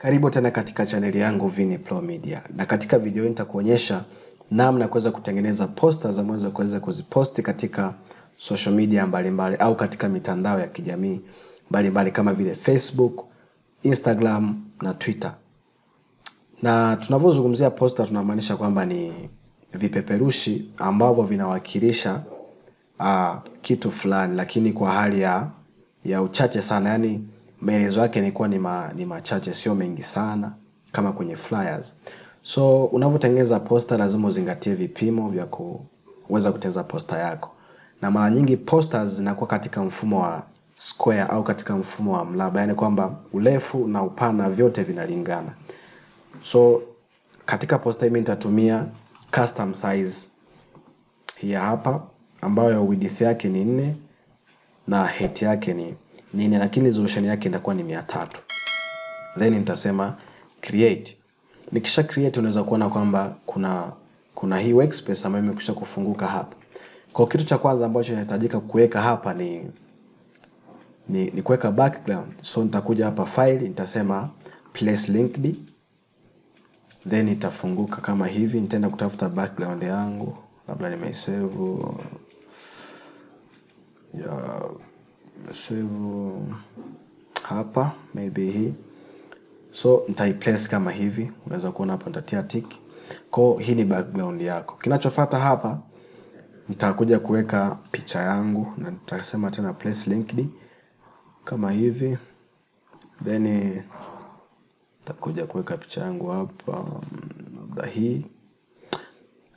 Karibu tena katika chaneli yangu Vinny Pro Media. Na katika video hii nitakuonyesha namna ya kuweza kutengeneza poster za mwanzo kuweza kuziposti katika social media mbalimbali au katika mitandao ya kijamii mbalimbali kama vile Facebook, Instagram na Twitter. Na tunapozungumzia poster tunamaanisha kwamba ni vipeperushi ambavyo vinawakilisha kitu fulani, lakini kwa hali ya uchache sana, yani maelezo yake ni kuwa ni machache, sio mengi sana kama kwenye flyers. So unapotengeneza poster lazima uzingatie vipimo vya kuweza kutengeneza poster yako. Na mara nyingi posters zinakuwa katika mfumo wa square au katika mfumo wa mraba, yani kwamba urefu na upana vyote vinalingana. So katika poster hii nitatumia custom size hii hapa ambayo width yake ni 4 na height yake ni 4, lakini resolution yake itakuwa ni 300. Then nitasema create. Nikisha create unaweza kuona kwamba kuna hii workspace ambayo imekwisha kufunguka hapa. Kwa kitu cha kwanza ambacho inahitajika kuweka hapa ni kuweka background. So nitakuja hapa file, nitasema place linked, then itafunguka kama hivi. Nitaenda kutafuta background yangu, labda nimeisave ya save hapa, maybe hii. So nitaiplace kama hivi, unaweza kuona hapa nitatia tick. Kwa hii ni background yako. Kinachofuata hapa nitakuja kuweka picha yangu na nitasema tena place linked kama hivi. Then nitakuja kuweka picha yangu hapa, labda hii.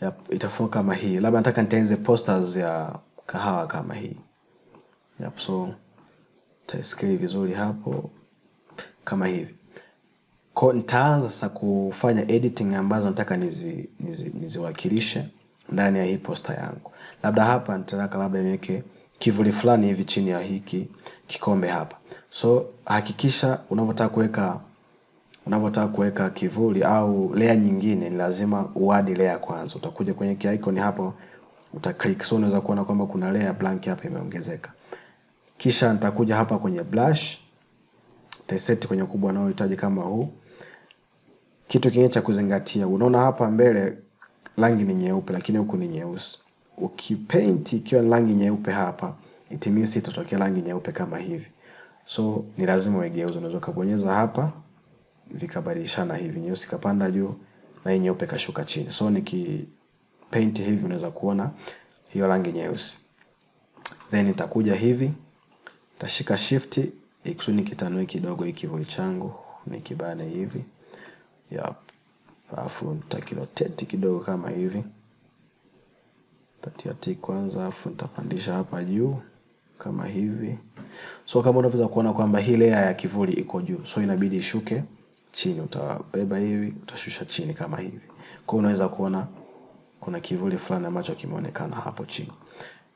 Yep, itakuwa kama hii. Labda nataka nitengeneze posters ya kahawa kama hii. Yep, so nitaiscale vizuri hapo kama hivi. Kwa nitaanza sasa kufanya editing ambazo nataka niziwakilishe ndani ya hii poster yangu. Labda hapa nitataka labda niweke kivuli fulani hivi chini ya hiki kikombe hapa. So hakikisha unapotaka kuweka kivuli au layer nyingine ni lazima uadd layer kwanza. Utakuja kwenye icon hapo uta click. So unaweza kuona kwamba kuna layer blank hapa imeongezeka. Kisha nitakuja hapa kwenye brush, nitaset kwenye ukubwa unaohitaji kama huu. Kitu kingine cha kuzingatia, unaona hapa mbele rangi ni nyeupe lakini huku ni nyeusi. Ukipaint ikiwa rangi nyeupe hapa, it means itatokea rangi nyeupe kama hivi. So ni lazima uigeuze. Unaweza kubonyeza hapa vikabadilishana hivi, nyeusi kapanda juu na hii nyeupe kashuka chini. So nikipaint hivi unaweza kuona hiyo rangi nyeusi. Then nitakuja hivi, nitashika shift ikusudi nikitanue kidogo hiki kivuli changu, nikibane hivi. Yep. Alafu nitakirotate kidogo kama hivi. Nitatia tick kwanza, alafu nitapandisha hapa juu kama hivi. So kama unaweza kuona kwamba hii layer ya kivuli iko juu, so inabidi ishuke chini. Utabeba hivi, utashusha chini kama hivi. Kwa hiyo unaweza kuona kuna kivuli fulani ambacho kimeonekana hapo chini.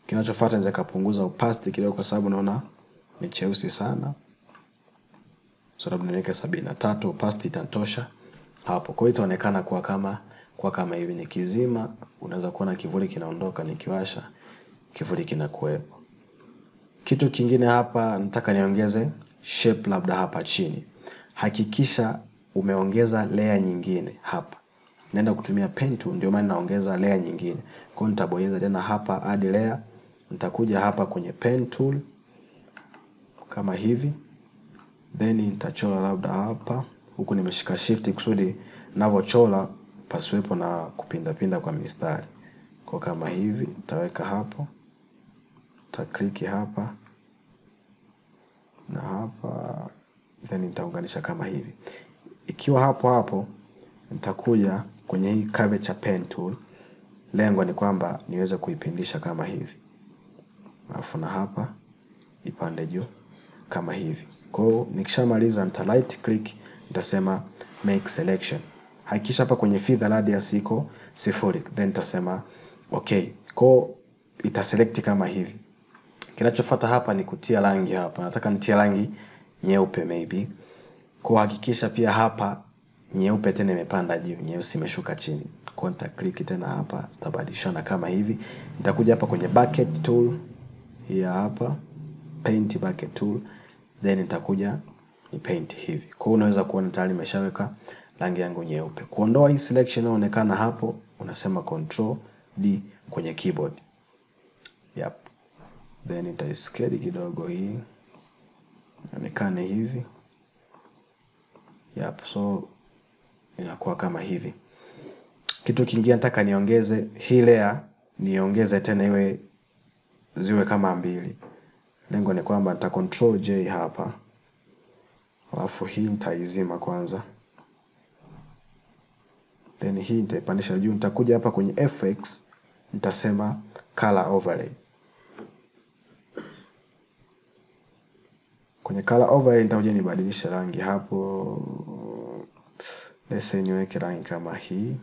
Kinachofuata naweza kupunguza opacity kidogo kwa sababu naona ni cheusi sana. So labda niweke 73 opacity itatosha hapo. Kwa hiyo itaonekana kwa kama hivi. Nikizima unaweza kuona kivuli kinaondoka, nikiwasha kivuli kinakuwepo. Kitu kingine hapa nataka niongeze shape labda hapa chini. Hakikisha umeongeza layer nyingine hapa. Naenda kutumia pen tool, ndio maana naongeza layer nyingine. Kwa hiyo nitabonyeza tena hapa add layer, nitakuja hapa kwenye pen tool kama hivi. Then nitachora labda hapa. Huku nimeshika shift kusudi ninavyochora pasiwepo na kupinda pinda kwa mistari. Kwa kama hivi nitaweka hapo. Nita-click hapa na hapa, then nitaunganisha kama hivi. Ikiwa hapo hapo nitakuja kwenye hii curvature pen tool. Lengo ni kwamba niweze kuipindisha kama hivi. Alafu na hapa ipande juu kama hivi. Kwa hiyo nikishamaliza nita right click, nitasema make selection. Hakikisha hapa kwenye feather radius iko 0, then nitasema okay. Kwa hiyo itaselect kama hivi. Kinachofuata hapa ni kutia rangi hapa. Nataka nitie rangi nyeupe maybe. Kwa hakikisha pia hapa nyeupe tena imepanda juu, nyeusi imeshuka chini. Kwa nita click tena hapa, zitabadilishana kama hivi. Nitakuja hapa kwenye bucket tool, hii hapa, paint bucket tool, then nitakuja ni paint hivi. Kwa hiyo unaweza kuona tayari nimeshaweka rangi yangu nyeupe. Kuondoa hii selection inaonekana hapo, unasema Control D kwenye keyboard. Yep. Then nitaiskeli kidogo hii ionekane hivi. Yep, so inakuwa kama hivi. Kitu kingine nataka niongeze hii layer, niongeze tena iwe ziwe kama mbili. Lengo ni kwamba nita Control J hapa. Alafu hii nitaizima kwanza. Then hii nitaipandisha juu, nitakuja hapa kwenye FX nitasema color overlay. Kwenye color overlay nitakuja nibadilishe rangi hapo. Let's say niweke rangi kama hii.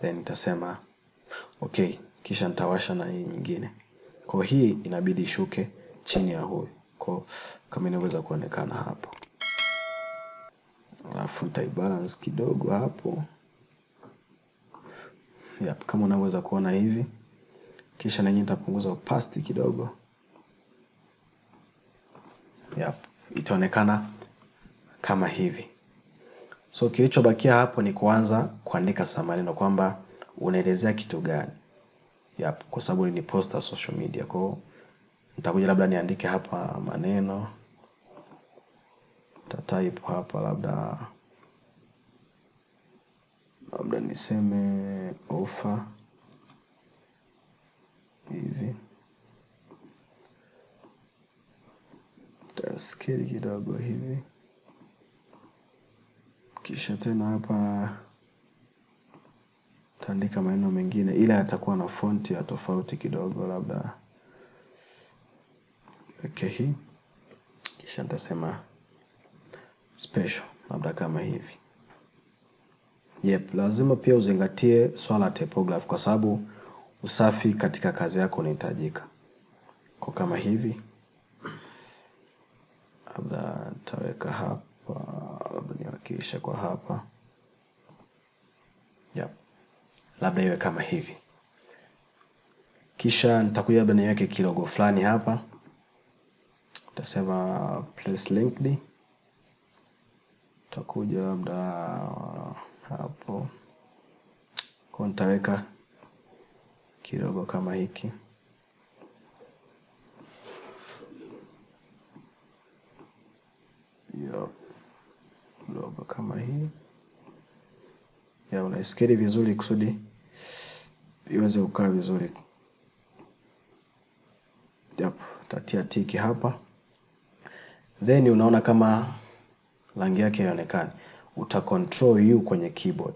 Then nitasema okay, kisha nitawasha na hii nyingine. Kwa hii inabidi ishuke chini ya huyu. Kwa kama inaweza kuonekana hapo. Alafu nitaibalance kidogo hapo. Yep, kama unaweza kuona hivi. Kisha na nyinyi nitapunguza opacity kidogo. Yep, itaonekana kama hivi. So kilichobakia hapo ni kuanza kuandika sasa maneno kwamba unaelezea kitu gani. Yep, kwa sababu ni poster social media. Kwa hiyo nitakuja labda niandike hapa maneno. Nita type hapa labda niseme offer hivi. Nitaskeli kidogo hivi. Kisha tena hapa nitaandika maneno mengine, ila yatakuwa na font ya tofauti kidogo, labda okay hii. Kisha nitasema special labda kama hivi. Yep, lazima pia uzingatie swala typography kwa sababu usafi katika kazi yako unahitajika. Kwa kama hivi labda nitaweka hapa, labda niwakilishe kwa hapa. Yep. Labda iwe kama hivi. Kisha nitakuja labda niweke kilogo fulani hapa. Nitasema place linked. Nitakuja labda hapo. Kwa nitaweka kilogo kama hiki. Yep. Logo kama hii. Ya, unaiskeli vizuri kusudi iweze kukaa vizuri. Yep, tatia tiki hapa. Then unaona kama rangi yake haionekani. Uta Control U kwenye keyboard.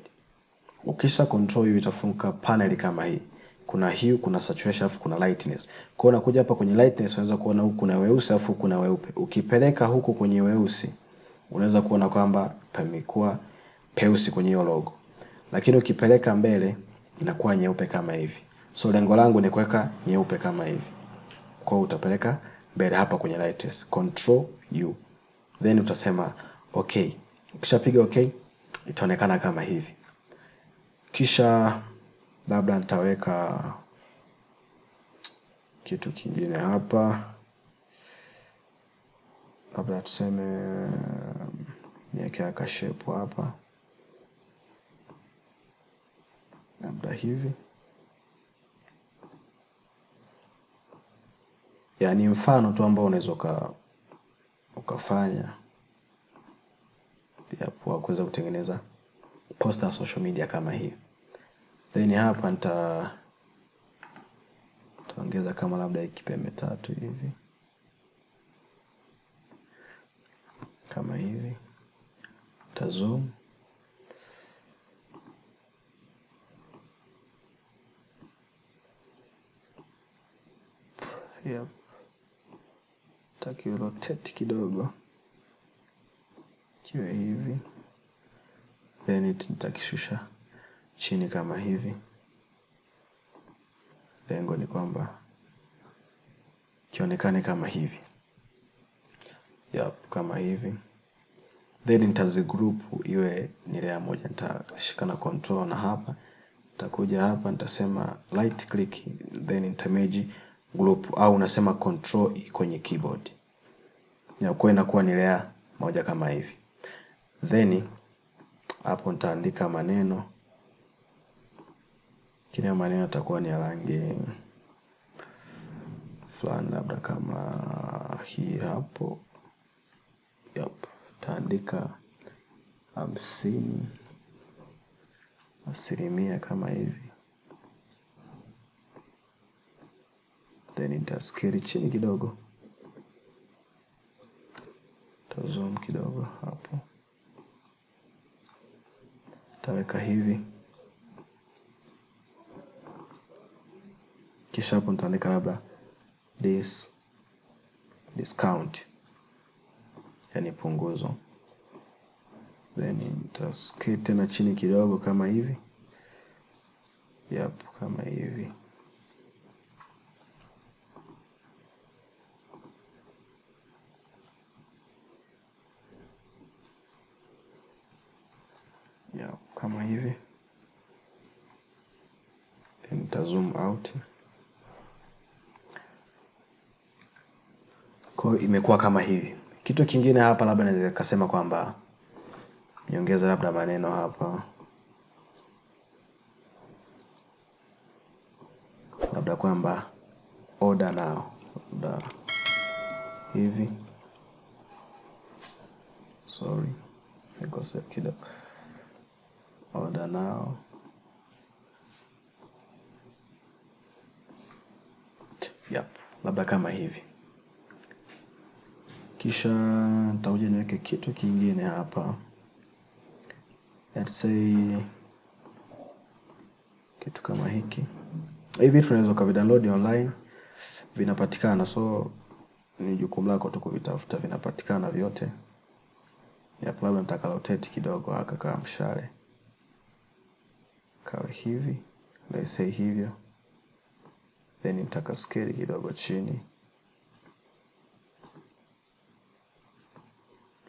Ukisha Control U itafunguka panel kama hii. Kuna hue, kuna saturation, alafu kuna lightness. Kwa hiyo unakuja hapa kwenye lightness unaweza kuona huku kuna weusi alafu kuna weupe. Ukipeleka huku kwenye weusi unaweza kuona kwamba pamekuwa peusi kwenye hiyo logo. Lakini ukipeleka mbele inakuwa nyeupe kama hivi. So lengo langu ni kuweka nyeupe kama hivi. Kwa hiyo utapeleka mbele hapa kwenye lightness, Control U. Then utasema okay. Ukishapiga okay itaonekana kama hivi. Kisha labda nitaweka kitu kingine hapa. Labda tuseme niweke ka shape hapa. Labda hivi. Yani mfano tu ambao unaweza ukafanya pia kwa kuweza kutengeneza poster social media kama hii. Then hapa nitaongeza kama labda kipembe 3 hivi. Kama hivi. Nita zoom. Yep. Nitakirotate kidogo kiwe hivi. Then nitakishusha chini kama hivi. Lengo ni kwamba kionekane kama hivi. Yep, kama hivi. Then nitazigroup iwe ni layer moja. Nitashika na control na hapa. Nitakuja hapa nitasema right click then nitamerge group, au unasema control E kwenye keyboard. Ya kwa inakuwa ni layer moja kama hivi. Then hapo nitaandika maneno. Kila maneno yatakuwa ni ya rangi fulani, labda kama hii hapo. Yep, nitaandika 50% kama hivi. Then nitaskeli chini kidogo. Zoom kidogo hapo. Taweka hivi. Kisha hapo nitaandika labda this discount, yani punguzo. Then nitaskeli tena chini kidogo kama hivi. Yep, kama hivi. Yep, kama hivi. Then nita zoom out. Kwa imekuwa kama hivi. Kitu kingine hapa labda naweza kusema kwamba niongeze labda maneno hapa. Labda kwamba order now. Labda hivi. Sorry, nikosea kidogo. Order now. Yep, labda kama hivi. Kisha nitakuja niweke kitu kingine hapa. Let's say kitu kama hiki. Hivi tunaweza kuvidownload online, vinapatikana, so ni jukumu lako tu kuvitafuta, vinapatikana vyote. Yep, labda nitaka rotate kidogo haka kama mshale. Kawe hivi, let's say hivyo. Then nitaka scale kidogo chini.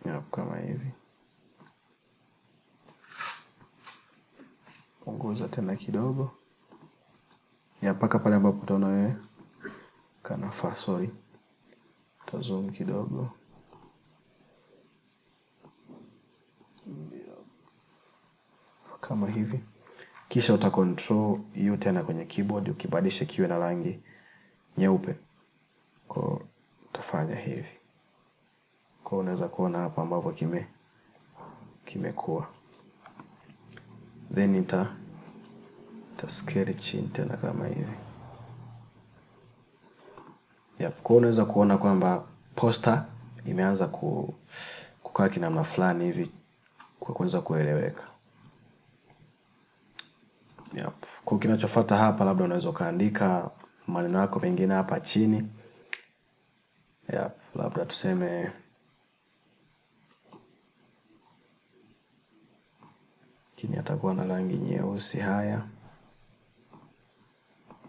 Yep, kama hivi. Punguza tena kidogo. Ya paka pale ambapo utaona wewe kanafaa, sorry. Tazoom kidogo. Kama hivi. Kisha uta control U tena kwenye keyboard ukibadilisha kiwe na rangi nyeupe. Kwa utafanya hivi. Kwa unaweza kuona hapa ambapo kimekuwa. Then nita scale chini tena kama hivi. Yep, kwa unaweza kuona kwamba poster imeanza kukaa kinamna fulani hivi kwa kuweza kueleweka. Yep. Kwa kinachofuata hapa labda unaweza kaandika maneno yako mengine hapa chini. Yep, labda tuseme chini atakuwa na rangi nyeusi. Haya,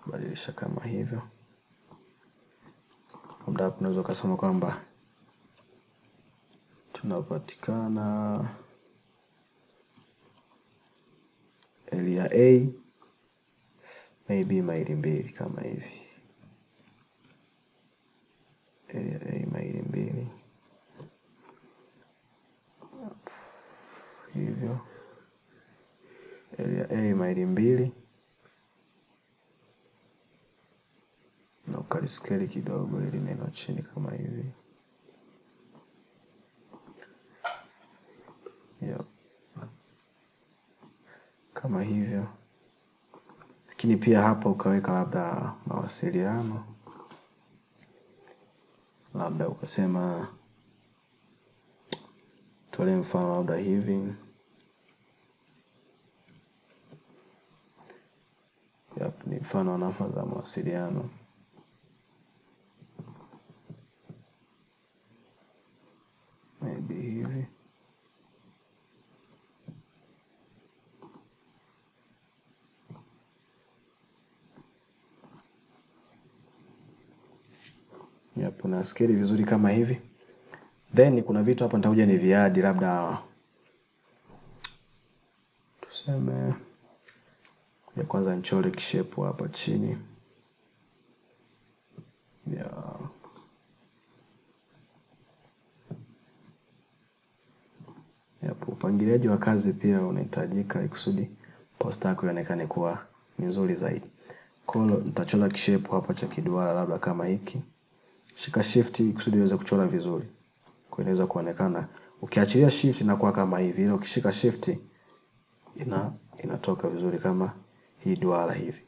badilisha kama hivyo. Labda hapo unaweza kusema kwamba tunapatikana area A maybe maili 2 kama hivi. Area A maili 2 hivyo. Area A maili 2. Na ukaliskeli kidogo ili neno chini kama hivi. Yep. Kama hivyo. Lakini pia hapa ukaweka labda mawasiliano. Labda ukasema tuole mfano labda hivi. Yep, ni mfano wa namba za mawasiliano. Maybe hivi. Yep, una scale vizuri kama hivi. Then kuna vitu hapa nitakuja ni viadi, labda tuseme ya kwanza nichore shape hapa chini. Yeah. Yapo, upangiliaji wa kazi pia unahitajika kusudi posta yako ionekane kuwa ni nzuri zaidi. Kwa hiyo nitachora kishape hapa cha kiduara labda kama hiki. Shika shift kusudi uweze kuchora vizuri. Kwa inaweza kuonekana. Ukiachilia shift inakuwa kama hivi. Ila ukishika shift inatoka vizuri kama hii duara hivi.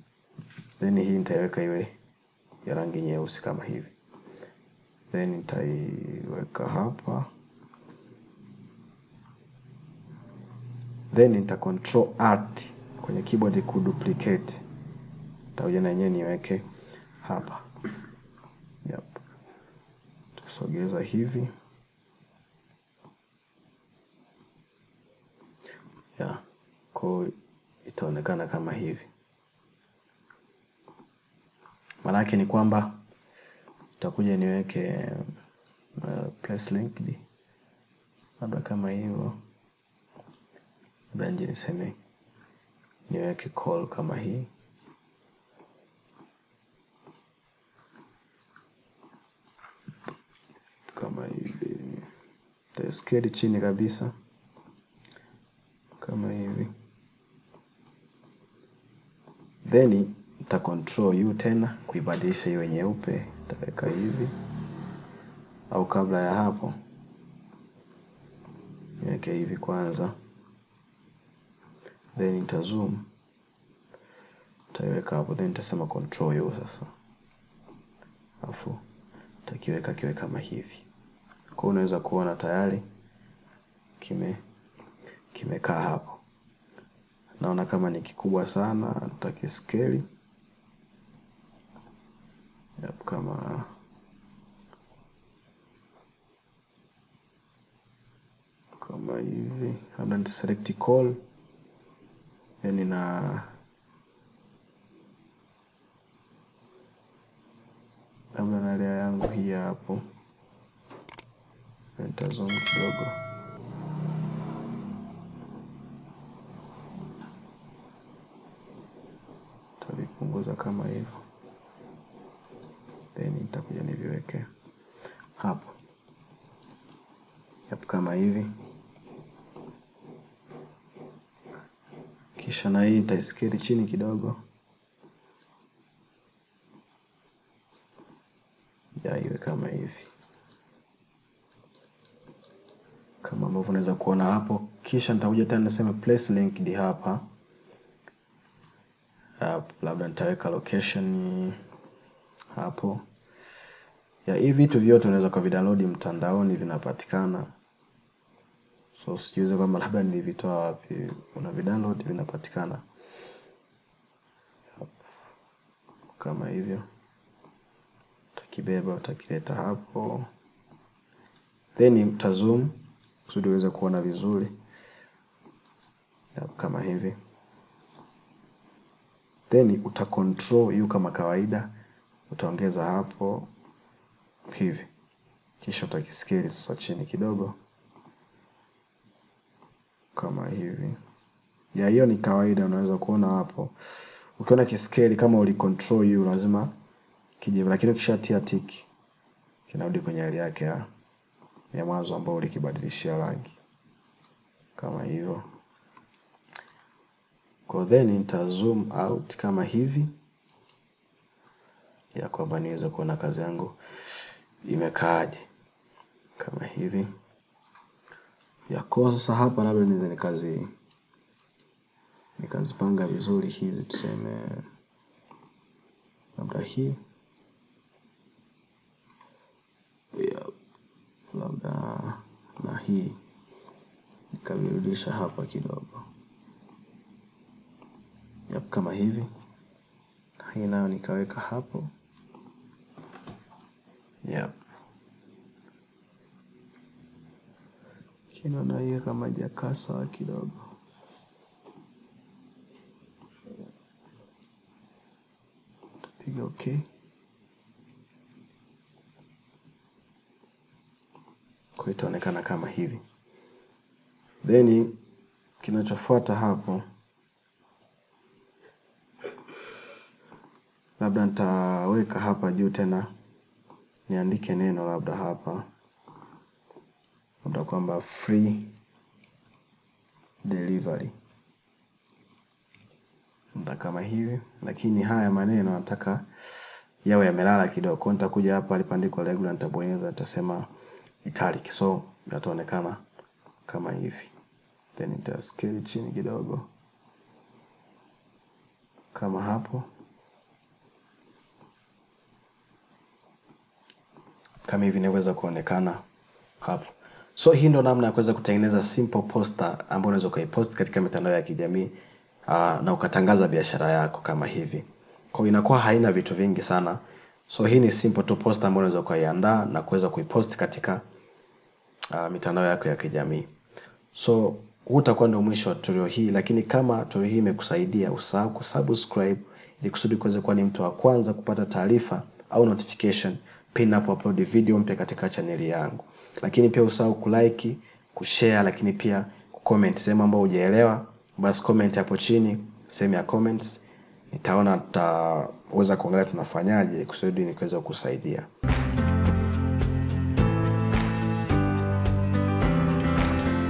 Then hii nitaiweka iwe ya rangi nyeusi kama hivi. Then nitaiweka hapa. Then nita control alt kwenye keyboard kuduplicate. Nitakuja na yenyewe niweke hapa. Yep. Tusogeza hivi. Yeah. Kwa itaonekana kama hivi. Maana yake ni kwamba nitakuja niweke place linked labda kama hivyo. Labda nje niseme niweke call kama hii. Kama hivi. Nitaskeli chini kabisa kama hivi. Then nita control U tena kuibadilisha iwe nyeupe. Nitaweka hivi. Au kabla ya hapo niweke hivi kwanza. Then nita zoom. Nitaiweka hapo, then nitasema control U sasa. Alafu nitakiweka kiwe kama hivi. Kwa hiyo unaweza kuona tayari kimekaa hapo. Naona kama ni kikubwa sana, nitakiskeli. Yep, kama hivi. Labda nita select call. Then na labda na layer yangu hii hapo. Nita zoom kidogo. Nitavipunguza kama hivyo. Then nitakuja niviweke hapo. Hapo kama hivi. Kisha na hii nitaiskeli chini kidogo. Ya iwe kama hivi. Kama ambavyo unaweza kuona hapo. Kisha nitakuja tena niseme place linked hapa. Labda nitaweka location hapo. Ya hivi vitu vyote unaweza kuvidownload mtandaoni, vinapatikana. So sijuze kwamba labda nilivitoa wapi. Unavidownload, vinapatikana. Kama hivyo. Utakibeba, utakileta hapo. Then utazoom kusudi uweze kuona vizuri. Kama hivi. Then uta control U kama kawaida. Utaongeza hapo hivi. Kisha utakiskeli sasa chini kidogo. Kama hivi. Ya hiyo ni kawaida, unaweza kuona hapo. Ukiona kiskeli kama uli control U lazima kijivu, lakini ukishatia tick kinarudi kwenye hali yake ya mwanzo ambao ulikibadilishia rangi. Kama hivyo. Kwa then nita zoom out kama hivi. Ya kwamba niweze kuona kazi yangu imekaaje. Kama hivi. Ya kwa sasa hapa labda niweze nikazipanga vizuri hizi, tuseme labda hii. Ya, labda na hii nikavirudisha hapa kidogo. Yep, kama hivi. Na hii nayo nikaweka hapo. Yep. Kinaona hiyo kama haijakaa sawa kidogo. Piga okay. Kwa hiyo itaonekana kama hivi. Then kinachofuata hapo, labda nitaweka hapa juu tena niandike neno labda hapa, labda kwamba free delivery kama hivi, lakini haya maneno nataka yawe yamelala kidogo. Kwa nitakuja hapa alipandikwa regular, nitabonyeza, nitasema italic, so yataonekana kama hivi. Then nita scale chini kidogo kama hapo, kama hivi inaweza kuonekana hapo. So hii ndo namna ya kuweza kutengeneza simple poster ambayo unaweza ukaipost katika mitandao ya kijamii na ukatangaza biashara yako kama hivi. Kwa inakuwa haina vitu vingi sana. So hii ni simple tu poster ambayo unaweza ukaiandaa na kuweza kuipost katika mitandao yako ya kijamii. So huu utakuwa ndio mwisho wa tutorial hii, lakini kama tutorial hii imekusaidia usahau kusubscribe ili kusudi kuweze kuwa ni mtu wa kwanza kupata taarifa au notification pindi ninapo-upload video mpya katika chaneli yangu. Lakini pia usahau kulike, kushare, lakini pia kucomment sehemu ambayo hujaelewa, basi comment hapo chini sehemu ya comments, nitaona tutaweza kuangalia tunafanyaje kusudi niweze kukusaidia.